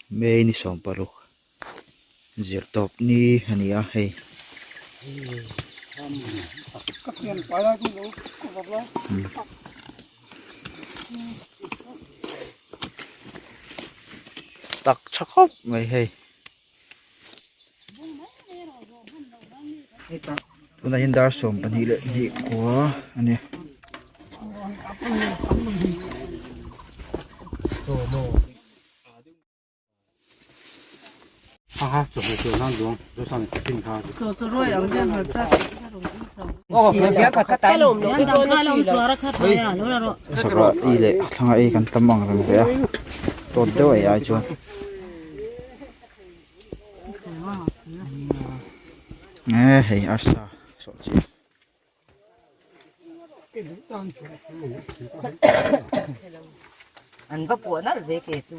May ni 16 zirtawp ni a ni a hei. Tak tha khawp mai hei. Tunah hian dar 12 leh hnih kua a ni. Saka ei leh thlanga ei kan tam ang reng ve a tawt deuh ei ai chuan. Nge hei arsa sawh chi. An va puah nalh ve ke chu.